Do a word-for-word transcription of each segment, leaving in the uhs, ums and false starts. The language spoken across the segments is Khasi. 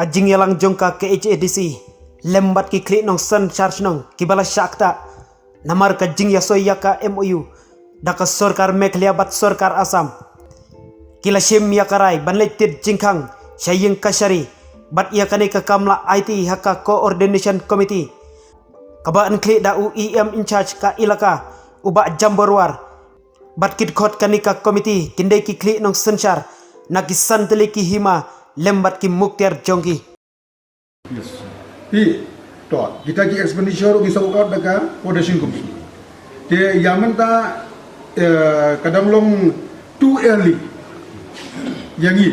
Ka jingïalang jong ka K H A D C lem bad ki khlieh nongsynshar shnong kiba la shah ktah namar ka jingïasoi ïa ka M O U da ka sorkar Meghalaya bad sorkar Assam, ki la shim ïa ka rai ban leit tied jingkhang sha ïing kashari, bad ïa kane ka kam la aiti ha ka Coordination Committee kaba kynthup da u E M in charge ka ilaka, u Bah Jambor War. Bad ki dkhot kane ka committee kin dei ki khlieh nongsynshar na ki san tylli ki hima lem bad ki muktiar jong ki. Phi, to, kita ki expenditure ruh ki sort out da ka Coordination Committee. Te ïa mynta, eh, ka dang long too early ïa ngi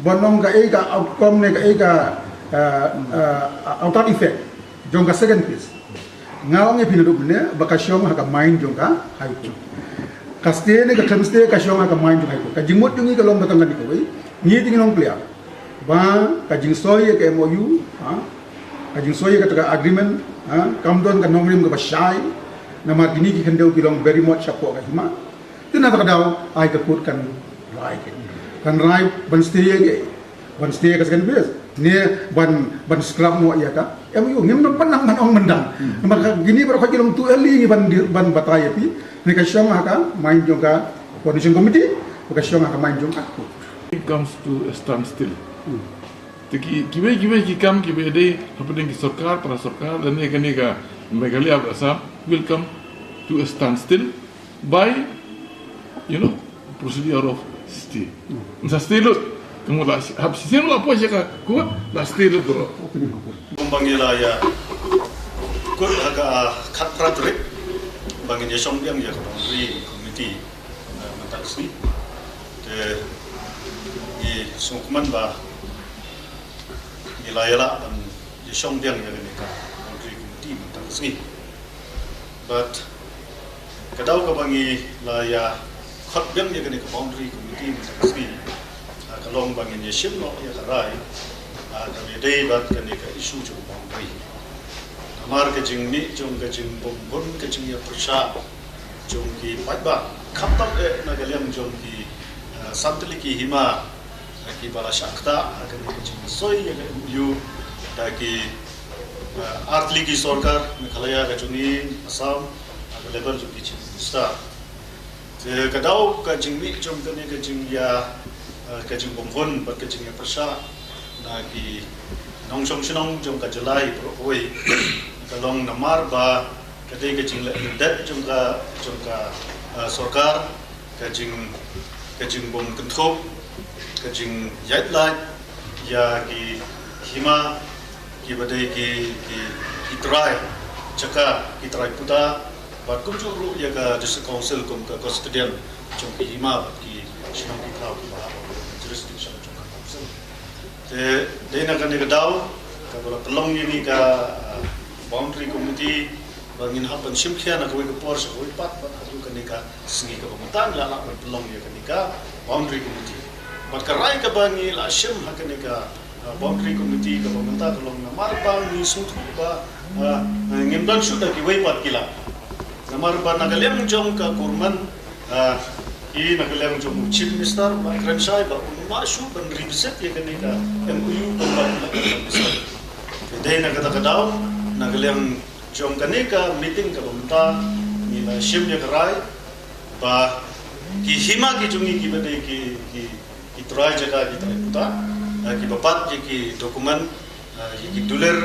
ban ong kaei ka outcome ne kaei ka, eh, eh, after effect jong ka second phase. Nga ong ïa phi naduh mynne ba ka shong ha ka mind jong ka High Court. Ka stay ne ka khlem stay ka shong ha ka mind jong High Court. Ka jingmut jong ngi ka long ba tang kane kawei, ngi te ngi long clear ba ka jingsoi ïa ka M O U, ha, ka jingsoi ïa kata ka agreement, ha, kam don ka nongrim kaba shai. Namar kine ki khyndew ki long very much shapoh ka hima. Te na kata ka daw ai ka court kan rai, kan rai ban stay ïa ka, ban stay ïa ka second phase ne ban, ban scrap noh ïa ka M O U. Ngim nang pynang ban ong mynta namar ka kine baroh ka ki long too early ngi ban, ban batai ïa phi. Ne ka shong ha ka mind jong ka Coordination Committee, ka shong ha ka mind jong ka court. It comes to a standstill. Te ki, kiwei kiwei ki kam kiba dei hapdeng ki sorkar, para sorkar, lane kane ka Meghalaya bad Assam will come to a standstill by, you know, procedure of stay. Sa stay lut. Ka mut la hap shisien la poi sha ka court, la stay lut baroh. Kumba ngi la ïa kut ha ka khatphra tarik ba ngin ïa shong biang ïa ka boundary committee, eh, mynta ka sngi. Te ngi sngewkmen ba ngi la ïa lah ban ïa shong biang ïa kane ka boundary committee mynta ka sngi. Bad ka daw kaba ngi la ïa khot biang ïa kane ka boundary committee mynta ka sngi, ah, ka long ba ngin ïa shim noh ïa ka rai, ah, kaba ïadei bad kane ka issue jong boundary. Namar ka jingmih jong ka jingbymhun, ka jingïapyrshah jong ki paidbah, khamtam eh na ka liang jong ki, ah, san tylli ki hima, ah, kiba la shah ktah ha kane ka jingsoi ïa ka M O U da ki, ah, ar tylli ki sorkar, Meghalaya ka jong ngi, Assam ha ka level jong ki Chief Minister. Te ka daw ka jingmih jong kane ka jingïa, eh, ka jingbymhun bad ka jingïapyrshah na ki nongshong shnong jong ka jylla hi baroh kawei ka long namar ba ka dei ka jingleh lyndet jong ka, jong ka, eh, sorkar, ka jing, ka jingbym kynthup, ka jingïaid lait ïa ki hima kiba dei ki, ki, ki trai jaka, ki trai puta, bad kumjuh ruh ïa ka District Council kum ka custodian jong ki hima bad ki shnong ki thaw kiba hap jurisdiction jong ka council. Te dei na kane ka daw kaba la pynlong ïa ngi ka, ah, boundary committee ba ngin hap ban shim khia na kawei ka por sha kawei pat, bad haduh kane ka sngi kaba mynta ngi la lah ban pynlong ïa kane ka boundary committee. Bad ka rai kaba ngi la shim ha kane ka, ah, boundary committee kaba mynta ka long namar ba ngi sngewthuh ba, ah, ngim don shuh da kiwei pat ki lad. Namar ba na ka liang jong ka government, ah, ki na ka liang jong u Chief Minister u la kren shai ba un ym lah shuh ban revisit ïa kane ka M O U kumba u la kren shai. Te dei na kata ka daw na ka liang jong kane ka meeting kaba mynta ngi la shim ïa ka rai ba ki hima ki jong ngi kiba dei ki, ki, ki trai jaka, ki trai puta, eh, kiba bat ïa ki document, eh, ïa ki dulir,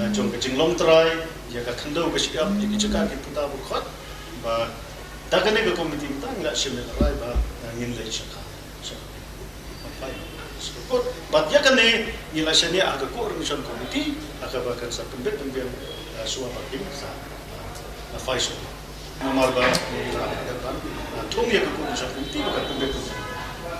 eh, jong ka jinglong trai, ïa ka khyndew ka shyiap, ïa ki jaka ki puta ba khot, ba da kane ka committee mynta ngi la shim ïa ka rai ba, eh, ngin leit sha ka, sha ka Bad ïa kane ngi la shaniah ha ka Coordination Committee ha kaba kan sa pynbeit pynbiang, eh, shuwa ba kin sa, eh, phai shuwa. Namar ba ngi la, eh, ban, eh, thung ïa ka Coordination Committee ba kan pynbeit pynbiang.